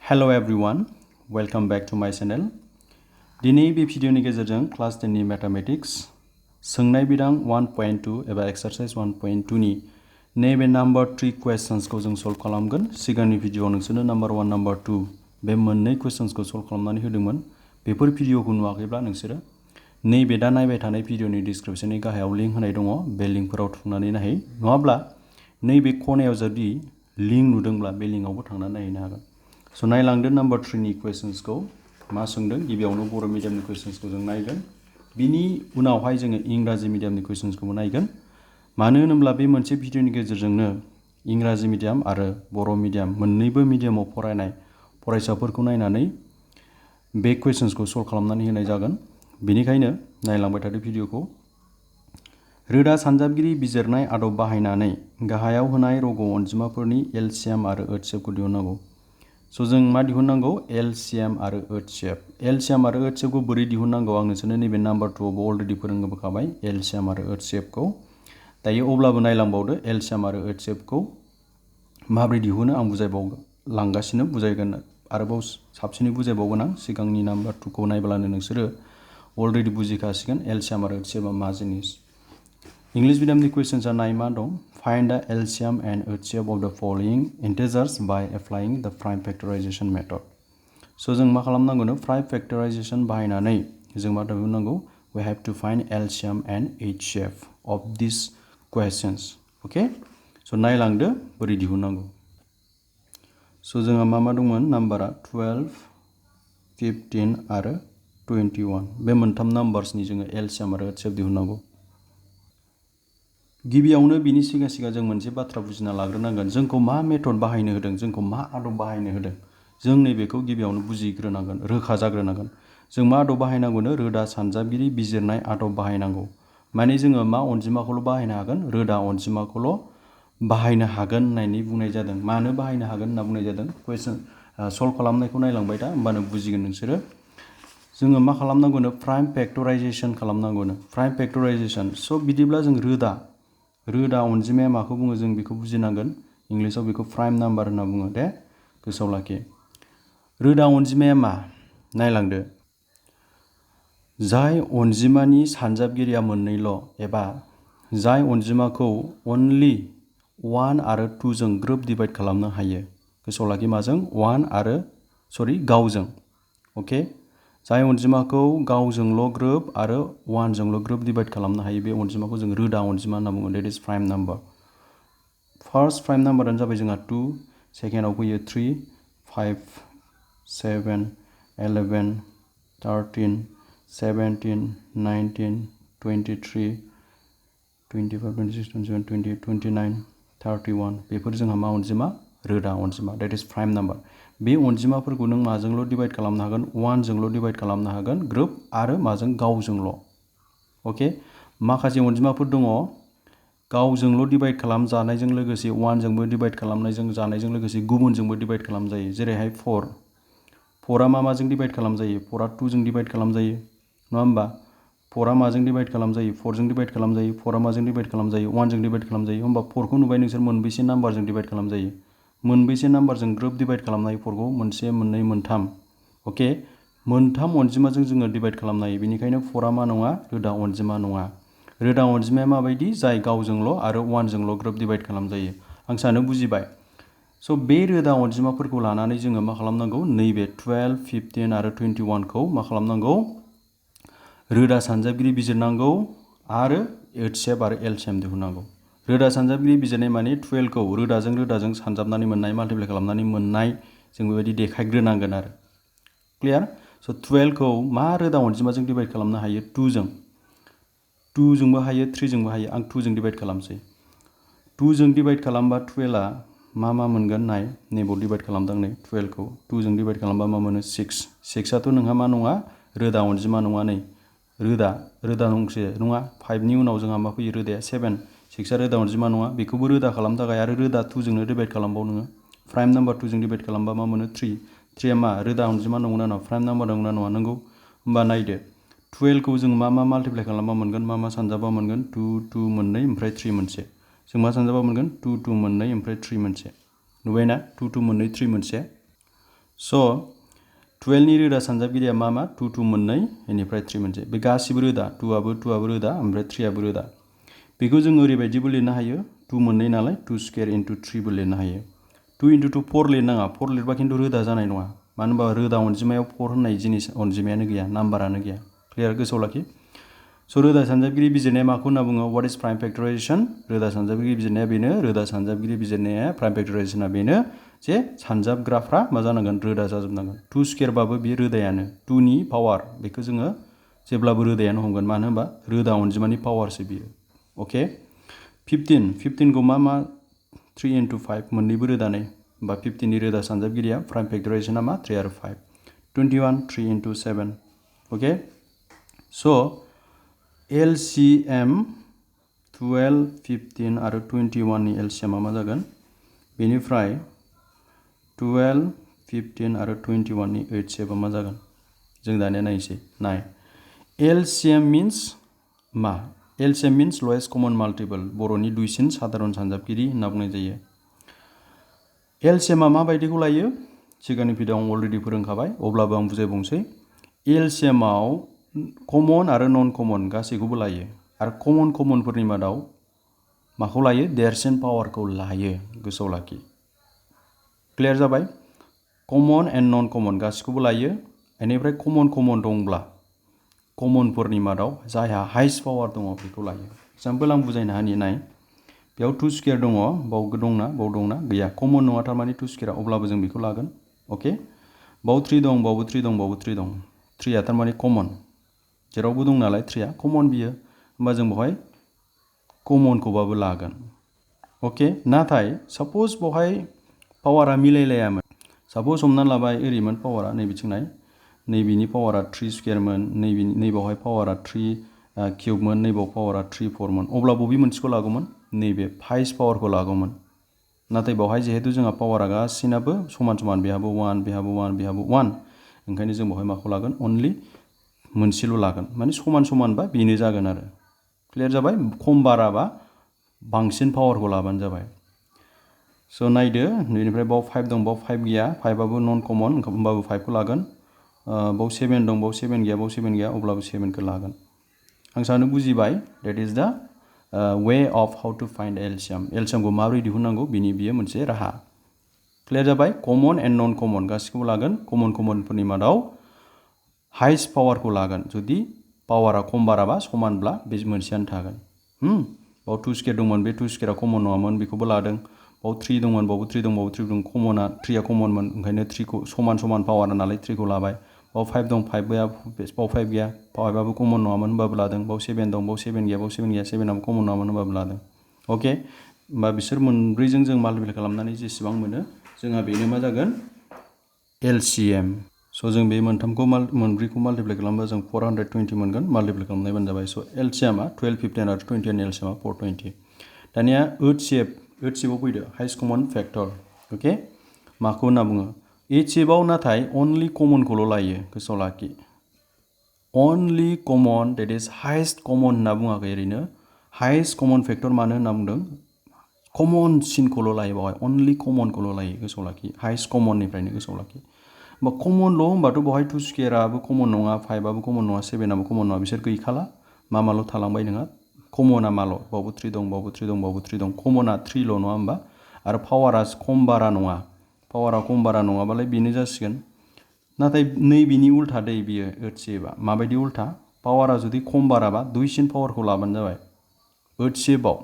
Hello everyone, welcome back to my channel. दिनै बे भिडिअनि गेजेरजों क्लास 10 नि मैथमेटिक्स सोंनाय बिदां 1.2 एबा एक्सारसाइज 1.2 नि नैबे नम्बर 3 क्वेश्चन्सखौ जों सल्व खालामगोन। सिगांनि भिडिअआव नोंसोरनो नम्बर 1 नम्बर 2 बे मोननै क्वेश्चन्सखौ सल्व खालामनानै होदोंमोन। बेफोर भिडिअखौ नुवाखैब्ला नोंसोरो नैबे दा नायबाय थानाय भिडिअनि डिस्क्रिप्शननि गाहायाव लिंक होनाय दङ, बे लिंकफोराव थुनानै नायहै। नङाब्ला नैबे खनायाव जुदि लिंक नुदोंब्ला बे लिंकआवबो थांनानै नायहैनो हागोन। स' नायलांदो नम्बर 3 नि क्वेश्चन्सखौ मा सोंदों। गिबियावनो बर' मिडियामनि क्वेश्चन्सखौ जों नायगोन, बिनि उनावहाय जोङो इंराजि मिडियामनि क्वेश्चन्सखौबो नायगोन। मानो होनोब्ला बे मोनसे भिडिअनि गेजेरजोंनो इंराजि मिडियाम आरो बर' मिडियाम मोन्नैबो मिडियामाव फरायनाय फरायसाफोरखौ नायनानै बे क्वेश्चन्सखौ सल्व खालामनानै होनाय जागोन। बेनिखायनो नायलांबाय थादो भिडिअखौ। रोदा सानजाबगिरि बिजिरनाय आदब बाहायनानै गाहायाव होनाय रग' अनजिमाफोरनि एलसीएम आरो ओचसीएफखौ दिहुननांगौ। स' जों मा दिहुननांगौ? एलसीएम आरो ओचसीएफ। एलसीएम आरो ओचसीएफखौ बोरै दिहुननांगौ आं नोंसोरनो नैबे नम्बर 2 आवबो अलरेडि फोरोंबोखाबाय एलसीएम आरो ओचसीएफखौ। दायो अब्लाबो नायलांबावदो एलसीएम आरो ओचसीएफखौ माबोरै दिहुनो आं बुजायलांगासिनो, बुजायगोन आरोबाव साबसिनै बुजायबावगोन आं। सिगांनि नम्बर 2 खौ नायब्लानो नोंसोरो अलरेडि बुजिखासिगोन एलसीएम आरो ओचसीएफआ मा जिनिस। इंलिश मिडियामनि क्वेश्चन्सआ नाय मा दं। Find the LCM and HCF of the following integers by applying the prime factorization method. So' जों मा खालामनांगौनो? प्राइम फैक्टराइजेशन बाहायनानै जों मा दिहुननांगौ? We have to find LCM and HCF of this questions. Okay, so' नायलांदो बोरै दिहुननांगौ। स' जोंहा मा दंमोन? नाम्बारा 12, 15 आरो 21। बे मोनथाम नाम्बार्सनि जोङो एलसीएम आरो ओचसीएफ दिहुननांगौ। गिबियावनो बिनि सिगां जों मोनसे बाथ्रा बुजिना लाग्रोनांगोन। जोंखौ मा मेथड बाहायनो होदों, जोंखौ मा आदब बाहायनो होदों, जों नैबेखौ गिबियावनो बुजिग्रोनांगोन, रोखा जाग्रोनांगोन। जों मा आदब बाहायनांगौनो? रोदा सानजाबगिरि बिजिरनाय आदब बाहायनांगौ। माने जोङो मा अनजिमाखौल' बाहायनो हागोन? रोदा अनजिमाखौल' बाहायनो हागोन होननानै बुंनाय जादों। मानो बाहायनो हागोन होनना बुंनाय जादों? कुइसन सल्व खालामनायखौ नायलांबाय था, होमबानो बुजिगोन नोंसोरो। जोङो मा खालामनांगौनो? प्राइम फैक्टराइजेशन खालामनांगौनो। Prime factorization. स' बिदिब्ला जों रोदा अनजिमाया माखौ बुङो जों बेखौ बुजिनांगोन। इंलिसाव बेखौ प्राइम नाम्बार होनना बुङो दे, गोसोआव लाखि। रोदा अनजिमाया मा? नायलांदो। जाय अनजिमानि सानजाबगिरिया मोननैल' एबा जाय अनजिमाखौ अनलि 1 आरो 2 जों ग्रोब डिभाइड खालामनो हायो। गोसोआव लाखि माजों? गावजों। अके, जाय अनजिमाखौ गावजोंल' ग्रोब आरो 1 जोंल' ग्रोब डिभाइड खालामनो हायो, बे अनजिमाखौ जों रोदा अनजिमा होनना बुङो। डेट इज प्राइम नाम्बार। फार्स्ट प्राइम नाम्बारानो जाबाय जोंहा 2, सेकेन्डआव फैयो 3, 5, 7, 11, 13, 17, 19, 23, 25, 26, 27, 28, 29, 31। बेफोर जोंहा मा अनजिमा? रोदा अनजिमा। डेट इज प्राइम नाम्बार। बे अनजिमाफोरखौ नों माजोंल' डिभाइड खालामनो हागोन? 1 जोंल' डिभाइड खालामनो हागोन ग्रोब आरो माजों? गावजोंल'। अके, माखासे अनजिमाफोर दङ गावजोंल' डिभाइड खालामजानायजों लोगोसे 1 जोंबो डिभाइड खालामनायजों जानायजों लोगोसे गुबुनजोंबो डिभाइड खालामजायो। जेरैहाय 4 माजों डिभाइड खालामजायो? 4 2 जों डिभाइड खालामजायो, नङा होमबा? 4 माजों डिभाइड खालामजायो? 4 जों डिभाइड खालामजायो। 4 माजों डिभाइड खालामजायो? 1 जों डिभाइड खालामजायो। होमबा 4 खौ नुबाय नोंसोर मोनबेसे नाम्बारजों डिभाइड खालामजायो? मोनबेसे नाम्बारजों ग्रोब डिभाइड खालामनो हायो 4 खौ? मोनसे, मोननै, मोनथाम। अके, मोनथाम अनजिमाजों जोङो डिभाइड खालामनो हायो। बेनिखायनो 4 मा नङा? रोदा अनजिमा नङा। रोदा अनजिमाया माबायदि? जाय गावजोंल' आरो 1 जोंल' ग्रोब डिभाइड खालामजायो। आं सानो बुजिबाय। स' बे रोदा अनजिमाफोरखौ लानानै जोङो मा खालामनांगौ? नैबे 12, 15 आरो 21 खौ मा खालामनांगौ? रोदा सानजाबगिरि बिजिरनांगौ आरो ओचसीएफ आरो एलसीएम दिहुननांगौ। रोदा सानजाबगिरि बिजिरनाय माने 12 खौ रोदाजों सानजाबनानै मोननाय, माल्टिप्लाइ खालामनानै मोननाय, जों बेबायदि देखायग्रोनांगोन आरो। क्लियार? स' 12 खौ मा रोदा अनजिमाजों डिभाइड खालामनो हायो? 2 जों। 2 जोंबो हायो, 3 जोंबो हायो। आं 2 जों डिभाइड खालामसै। 2 जों डिभाइड खालामबा 12 आ मा मोनगोन? नाय, नैबाव डिभाइड खालामदों नै 12 खौ। 2 जों डिभाइड खालामबा मा मोनो? 6। 6 आथ' नोंहा मा नङा? रोदा अनजिमा नङा नै। रोदा नंसे नङा। 5 नि उनाव जोंहा मा फैयो? रोदाया 7। 6 आ रोदा अनजिमा नङा। बेखौबो रोदा खालामनो थाखाय आरो रोदा 2 जोंनो डिभाइड खालामबाव नोङो। प्राइम नाम्बार 2 जों डिभाइड खालामबा मा मोनो? 3। 3 आ मा? रोदा अनजिमा नंगौना नङा? प्राइम नाम्बार नंगौना नङा? नंगौ। होमबा नायदो 12 खौ जों मा माल्टिप्लाइ खालामबा मोनगोन? मा सानजाबा मोनगोन? 2 2 मोननै ओमफ्राय 3 मोनसे। जों मा सानजाबा मोनगोन? 2 2 मोननै ओमफ्राय 3 मोनसे। नुबायना? 2 2 मोननै 3 मोनसे। स' 12 नि रोदा सानजाबगिरिया मा 2 2 मोननै बेनिफ्राय 3 मोनसे बे गासिबो रोदा 2 आबो रोदा ओमफ्राय 3 आबो रोदा बेखौ जों ओरैबायदिबो लिरनो हायो 2 मोननै नालाय 2 स्क्वायर इनटु 3 बो लिरनो हायो 2 इनटु 2 4 लिरनाङा 4 लिरबा खिन्थु रोदा जानाय नङा मानो होनबा रोदा अनजिमायाव 4 होननाय जिनिस अनजिमायानो गैया नाम्बारानो गैया क्लियार गोसोआव लाखि स' रोदा सानजाबगिरि बिजिरनाया माखौ होनना बुङो व्हाट इज प्राइम फैक्टराइजेशन रोदा सानजाबगिरि बिजिरनाया बेनो रोदा सानजाबगिरि बिजिरनाया प्राइम फैक्टराइजेशना बेनो जे सानजाबग्राफ्रा मा जानांगोन रोदा जाजोबनांगोन 2 स्क्वायरबाबो बे रोदायानो 2 नि पावार बेखौ जोङो जेब्लाबो रोदायानो हमगोन मानो होनबा रोदा अनजिमानि पावारसो बियो ओके 15 खौ मा 3 इनटु 5 मोननैबो रोदानै होमबा 15 नि रोदा सानजाबगिरिया प्राइम फैक्टराइजेशना मा 3 आरो 5 21 3 इनटु 7 ओके स' LCM 12 15 आरो 21 नि LCM मा जागोन बेनिफ्राय 12 15 आरो 21 नि HCF मा जागोन जों दानिया नायनोसै नाय LCM मीन्स मा LCM मीन्स लवेस्ट कमन माल्टिपल बर'नि दुइसिन साधारन सानजाबगिरि होनना बुंनाय जायो LCM माबायदिखौ लायो सिगांनि भिडिअ'आव आं अलरेडि फोरोंखाबाय अब्लाबो आं बुजायबावनोसै LCM आव कमन आरो नन कमन गासैखौबो लायो आरो कमनफोरनि मादाव माखौ लायो देरसिन पावारखौ लायो गोसोआव लाखि क्लियार जाबाय कमन एन्ड नन कमन गासैखौबो लायो बेनिफ्राय कमन दंब्ला कमनफोरनि मादाव जायहा हाइस्ट पावार दङ बेखौ लायो एग्जाम्पल आं बुजायनो हानि नाय बेयाव 2 स्क्वायर दङ बाव दंना गैया कमन नङा थारमाने 2 स्क्वायर अब्लाबो जों बेखौ लागोन ओके बाव 3 दं बावबो 3 दं बावबो 3 दं 3 आ थारमाने कमन जेरावबो दं नालाय 3 आ कमन बियो होमबा जों बेवहाय कमनखौबाबो लागोन ओके नाथाय सपोज बेवहाय पावारा मिलायलायामोन सपोज हमना लाबाय ओरैमोन पावारा नैबिथिं नाय नैबिनि पावारा 3 स्क्वायरमोन नैबावहाय पावारा 3 क्यूबमोन नैबाव पावारा 3 4 मोन अब्ला बबे मोनसेखौ लागौमोन नैबे हाइस्ट पावारखौ लागौमोन नाथाय बेवहाय जिहेतु जोंहा पावारा गासिनाबो समान बेहाबो 1 बेहाबो 1 बेहाबो 1 ओंखायनो जों बेवहाय माखौ लागोन अनलि मोनसेल' लागोन माने समानबा बेनो जागोन आरो क्लियार जाबाय खम बाराबा बांसिन पावारखौ लाबानो जाबाय स' नायदो बेनिफ्राय बाव 5 दं बाव 5 गैया 5 आबो नन कमन होमबाबो 5 खौ लागोन बाव 7 दं बाव 7 गैया अब्लाबो 7 खौ लागोन आं सानो बुजिबाय that is the way of how to find LCM खौ माबोरै दिहुननांगौ बियो मोनसे राहा क्लियार जाबाय कमन एन्ड नन कमन गासिखौबो लागोन कमनफोरनि मादाव हाइस्ट पावारखौ लागोन जुदि पावारा खम बाराबा समानब्ला बे मोनसेयानो थागोन बाव 2 स्क्वायर दंमोन बे 2 स्क्वायरा कमन नङामोन बेखौबो लादों बाव 3 दंमोन बावबो 3 दं कमना 3 आ कमनमोन ओंखायनो 3 खौ समान पावार नालाय 3 खौ लाबाय बाव 5 दं 5 बाव 5 गैया 5 आबो कमन नङामोन होनबाबो लादों बाव 7 दं बाव 7 गैया 7 आबो कमन नङामोन होनबाबो लादों ओके होमबा बिसोर मोनब्रैजों जों माल्टिप्लाइ खालामनानै जेसेबां मोनो जोंहा बेनो मा जागोन LCM स' जों बे मोनब्रैखौ माल्टिप्लाइ खालामबा जों 420 मोनगोन माल्टिप्लाइ खालामनायबानो जाबाय स' LCM 12 15 आरो 20 नि LCM 420 दानिया HCF आव फैदो हाइस्ट कमन फैक्टर ओके माखौ होनना बुङो HCF आव नाथाय अनलि कमनखौल' लायो गोसोआव लाखि अनलि कमन दैट इज हाइस्ट कमन होनना बुङाखै ओरैनो हाइस्ट कमन फैक्टर मानो होनना बुंदों कमनसिनखौल' लायो बावहाय अनलि कमनखौल' लायो गोसोआव लाखि हाइस्ट कमननिफ्रायनो गोसोआव लाखि होमबा कमनल' होनबाथ' बेवहाय 2 स्क्वायराबो कमन नङा 5 आबो कमन नङा 7 आबो कमन नङा बिसोर गैखाला माल' थालांबाय नोंहा कमना माल' बावबो 3 दं बावबो 3 दं बावबो 3 दं कमना 3 ल' नङा होमबा आरो पावारा खम बारा नङाबालाय बेनो जासिगोन नाथाय नैबिनि उल्था दै बियो HCF आ माबायदि उल्था पावारा जुदि खम बाराबा दुइसिन पावारखौ लाबानो जाबाय HCF आव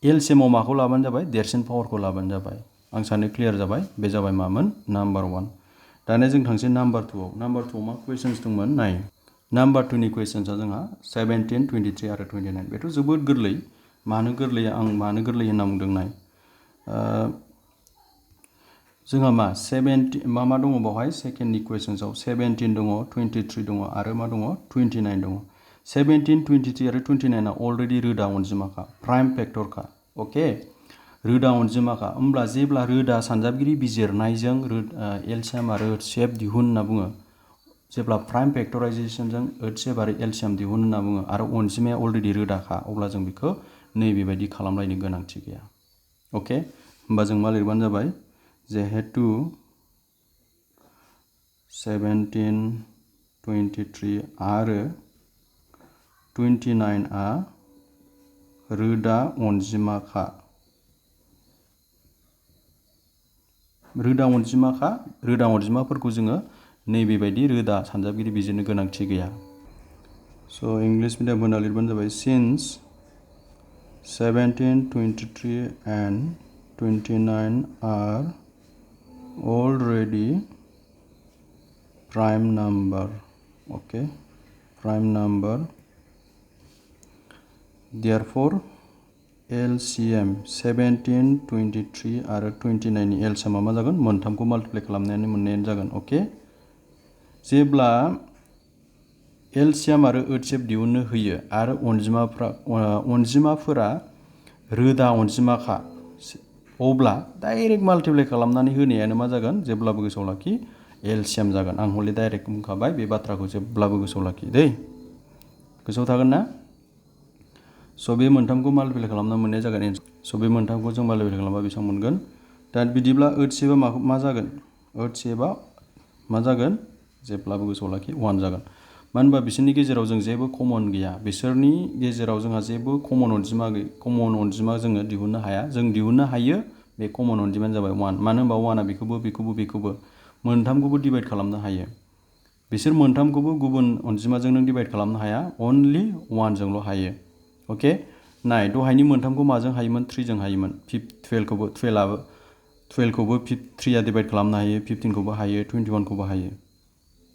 LCM आव माखौ लाबानो जाबाय देरसिन पावारखौ लाबानो जाबाय आं सानो क्लियार जाबाय बे जाबाय मामोन नाम्बार 1 दानिया जों थांसै नाम्बार 2 आव मा कुइसन्स दंमोन नाय नाम्बार 2 नि कुइसन्सआ जोंहा 17 23 आरो 29 बेथ' जोबोद गोरलै मानो गोरलै होनना बुंदों नाय जोंहा मा 17 मा दङ बावहाय सेकेन्डनि कुइसन्सआव 17 दङ 23 दङ आरो मा दङ 29 दङ 17 23 आरो 29 आ अलरेडि रोदा अनजिमाखा प्राइम फैक्टरखा ओके रोदा अनजिमाखा होमब्ला जेब्ला रोदा सानजाबगिरि बिजिरनायजों LCM आरो HCF दिहुन होनना बुङो जेब्ला प्राइम फैक्टराइजेशनजों HCF आरो LCM दिहुन होनना बुङो आरो अनजिमाया अलरेडि रोदाखा अब्ला जों बेखौ नैबेबायदि खालामलायनो गोनांथि गैया ओके होमबा जों मा लिरबानो जाबाय जिहेतु 17 23 आरो 29 आ रोदा अनजिमाखा। रोदा अनजिमाफोरखौ जोङो नैबेबायदि रोदा सानजाबगिरि बिजिरनो गोनांथि गैया। स' इंलिश मिडियाम होना लिरबानो जाबाय since 17 23 and 29 are already prime number. Okay, prime number. Therefore LCM 17 23 आरो 29 नि LCM मा जागोन मोनथामखौ माल्टिप्लाइ खालामनानै मोननायानो जागोन। ओके, जेब्ला LCM आरो HCF दिहुननो होयो आरो अनजिमाफोरा रोदा अनजिमाखा, अब्ला डाइरेक्ट माल्टिप्लाइ खालामनानै होनायानो मा जागोन जेब्लाबो गोसोआव लाखि LCM जागोन। आं हले डाइरेक्ट बुंखाबाय, बे बाथ्राखौ जेब्लाबो गोसोआव लाखि दै, गोसोआव थागोन ना? स' बे मोनथामखौ माल्टिप्लाइ खालामना मोननाया जागोन। स' बे मोनथामखौ जों माल्टिप्लाइ खालामबा बेसेबां मोनगोन? दा बिदिब्ला HCF आ मा जागोन? HCF आ मा जागोन? जेब्लाबो गोसोआव लाखि 1 जागोन। मानो होनबा बिसोरनि गेजेराव जों जेबो कमन गैया। बिसोरनि गेजेराव जोंहा जेबो कमन अनजिमा जोङो दिहुननो हाया। जों दिहुननो हायो, बे कमन अनजिमायानो जाबाय 1। मानो होनबा 1 आ बेखौबो मोनथामखौबो डिभाइड खालामनो हायो। बिसोर मोनथामखौबो गुबुन अनजिमाजों नों डिभाइड खालामनो हाया, अनलि 1 जोंल' हायो। ओके, नाय दहायनि मोनथामखौ माजों हायोमोन? 3 जों हायोमोन। 12खौबो 3 आ डिभाइड खालामनो हायो, 15खौबो हायो, 21खौबो हायो,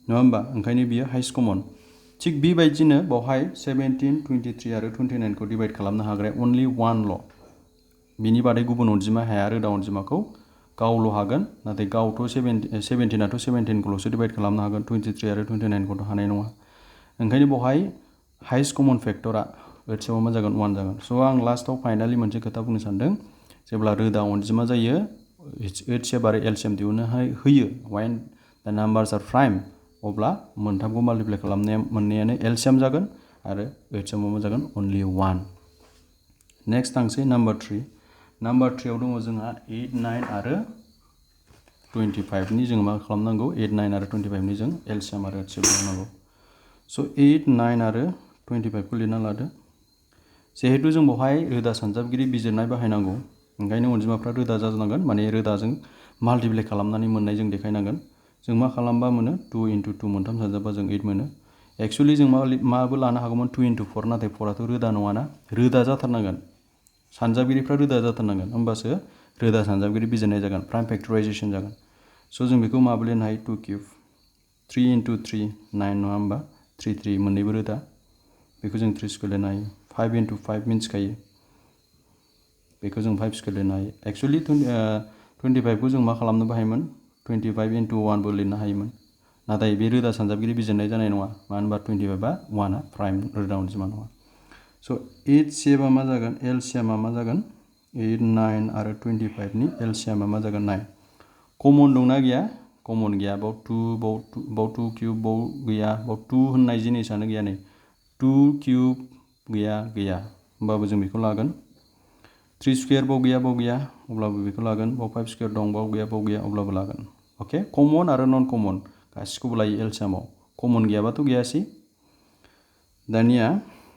नङा होमबा? ओंखायनो बियो हाइस्ट कमन। थिग बेबायदिनो बावहाय 17 23 आरो 29 खौ डिभाइड खालामनो हाग्राया अनलि 1ल'। बिनि बादै गुबुन अनजिमा हाया रोदा अनजिमाखौ, गावल' हागोन। नाथाय गावथ' 17आथ' 17खौल'सो डिभाइड खालामनो हागोन, 23 आरो 29 खौथ' हानाय नङा। ओंखायनो बावहाय हाइस्ट कमन फैक्टरा HCF मा जागोन? 1 जागोन। स' आं लास्टआव फाइनालि मोनसे खोथा बुंनो सानदों। जेब्ला रोदा अनजिमा जायो, HCF आरो LCM दिहुननो होयो, when the numbers are prime, अब्ला मोनथामखौ माल्टिप्लाइ खालामनाया मोननायानो LCM जागोन आरो HCF मा जागोन? अनलि 1। नेक्स्ट थांसै नाम्बार 3। नाम्बार 3 आव दङ जोंहा 8 9 आरो 25 नि जों मा खालामनांगौ? 8 9 आरो 25 नि जों LCM आरो HCF दिहुननांगौ। स' 8 9 आरो 25 खौ लिरना लादो। जिहेतु जों बेवहाय रोदा सानजाबगिरि बिजिरनाय बाहायनांगौ, ओंखायनो अनजिमाफ्रा रोदा जानांगोन, माने रोदाजों माल्टिप्लाइ खालामनानै मोननाय जों देखायनांगोन। जों मा खालामबा मोनो? 2 × 2 मोनथाम सानजाबा जों 8 मोनो। एक्सुवेलि जों माबो लानो हागौमोन? 2 × 4, नाथाय 4आथ' रोदा नङाना, रोदा जाथारनांगोन। सानजाबगिरिफ्रा रोदा जाथारनांगोन, होमबासो रोदा सानजाबगिरि बिजिरनाय जागोन, प्राइम फैक्टराइजेसन जागोन। स' जों बेखौ माबो लिरनो हायो? 2³ 3 × 3 9 नङा होमबा? 3 3 मोननैबो रोदा, बेखौ जों 3² लिरनो हायो। 5 × 5 मिन्थिखायो, बेखौ जों 5² लिरनो हायो। एक्सुवेलि 25खौ जों मा खालामनोबो हायोमोन? 25 × 1 बो लिरनो हायोमोन। नाथाय बे रोदा सानजाबगिरि बिजिरनाय जानाय नङा, मानो होनबा 25आ 1 आ प्राइम रोदा अनजिमा नङा। स' HCF आ मा जागोन? LCM आ मा जागोन? 8 9 आरो 25 नि LCM आ मा जागोन? 9। कमन दंना गैया? कमन गैया। बाव 2³ बाव गैया, बाव 2 होननाय जिनिसानो गैया। नै 2³ गैया, होमबाबो जों बेखौ लागोन। 3² बाव गैया, अब्लाबो बेखौ लागोन। बाव 5² दं, बाव गैया, अब्लाबो लागोन। अके, कमन आरो नन कमन गासिखौबो लायो LCM आव। कमन गैयाबाथ' गैयासै। दानिया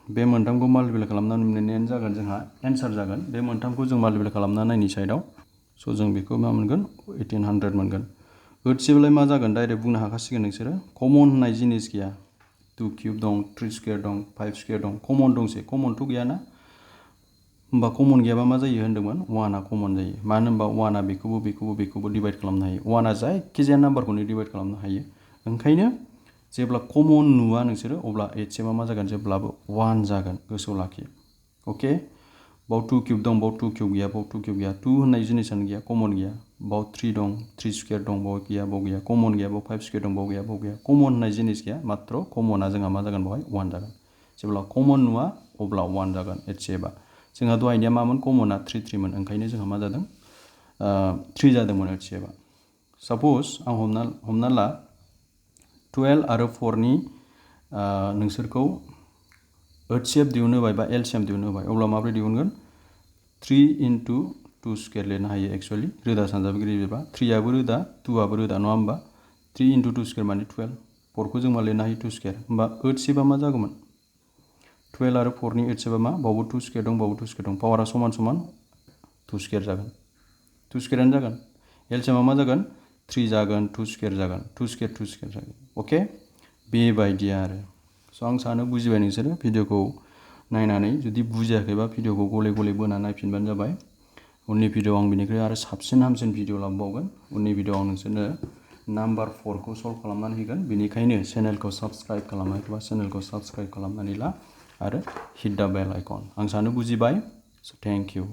बे मोनथामखौ माल्टिप्लाइ खालामनानै मोननायानो जागोन जोंहा एन्सार जागोन। बे मोनथामखौ जों माल्टिप्लाइ खालामना नायनि साइडआव। स' जों बेखौ मा मोनगोन? 1800 मोनगोन। HCF लाय मा जागोन? डाइरेक्ट बुंनो हाखासिगोन नोंसोरो। कमन होननाय जिनिस गैया। 2³ दं, 3² दं, 5² दं, कमन दंसै। कमनथ' गैयाना? होमबा कमन गैयाबा मा जायो होन्दोंमोन? 1 आ कमन जायो। मानो होनबा 1 आ बेखौबो डिभाइड खालामनो हायो। 1 आ जायखिजाया नाम्बारखौनो डिभाइड खालामनो हायो। ओंखायनो जेब्ला कमन नुवा नोंसोरो, अब्ला HCF आ मा जागोन? जेब्लाबो 1 जागोन, गोसोआव लाखि। अके, बाव 2³ दं, बाव 2³ गैया, 2 होननाय जिनिसानो गैया, कमन गैया। बाव 3 दं, 3² दं, बाव गैया, कमन गैया। बाव 5² दं, बाव गैया। कमन होननाय जिनिस गैया, मात्र कमना जोंहा मा जागोन? बेवहाय 1 जागोन। जेब्ला कमन नुवा, अब्ला 1 जागोन HCF आ। जोंहा दहायनिया मामोन? कमना 3 3 मोन, ओंखायनो जोंहा मा जादों? 3 जादोंमोन HCF आ। साप'ज आं हमना ला 12 आरो 4 नि नोंसोरखौ HCF दिहुननो होबाय बा LCM दिहुननो होबाय, अब्ला माबोरै दिहुनगोन? 3 × 2² लिरनो हायो एक्सुवेलि, रोदा सानजाबगिरि बिजिरबा। 3 आबो रोदा, 2 आबो रोदा, नङा होमबा? 3 into 2 square माने 12 4 खौ जों मा लिरनो हायो 2 square होमबा 8 सेबा मा जागौमोन 12 आरो 4 नि 8 सेबा मा बावबो 2 square दं बावबो 2 square दं पावारा समान समान 2 square जागोन 2 square आनो जागोन एलसिएमा मा जागोन 3 जागोन 2 square जागोन 2 square जागोन अके बेबायदि आरो स' आं सानो बुजिबाय नोंसोरो भिडिअखौ नायनानै जुदि बुजियाखैबा भिडिअखौ गले गले बोना नायफिनबानो जाबाय उननि भिडिअ आं बिनिख्रुइ आरो साबसिन हामसिन भिडिअ लाबोबावगोन उननि भिडिअ आं नोंसोरनो नाम्बार 4 खौ सल्भ खालामनानै होगोन बेनिखायनो चेनेलखौ साबस्क्राइब खालामाखैबा चेनेलखौ साबस्क्राइब खालामनानै ला आरो हिट द बेल आइकन आं सानो बुजिबाय स' थेंक इउ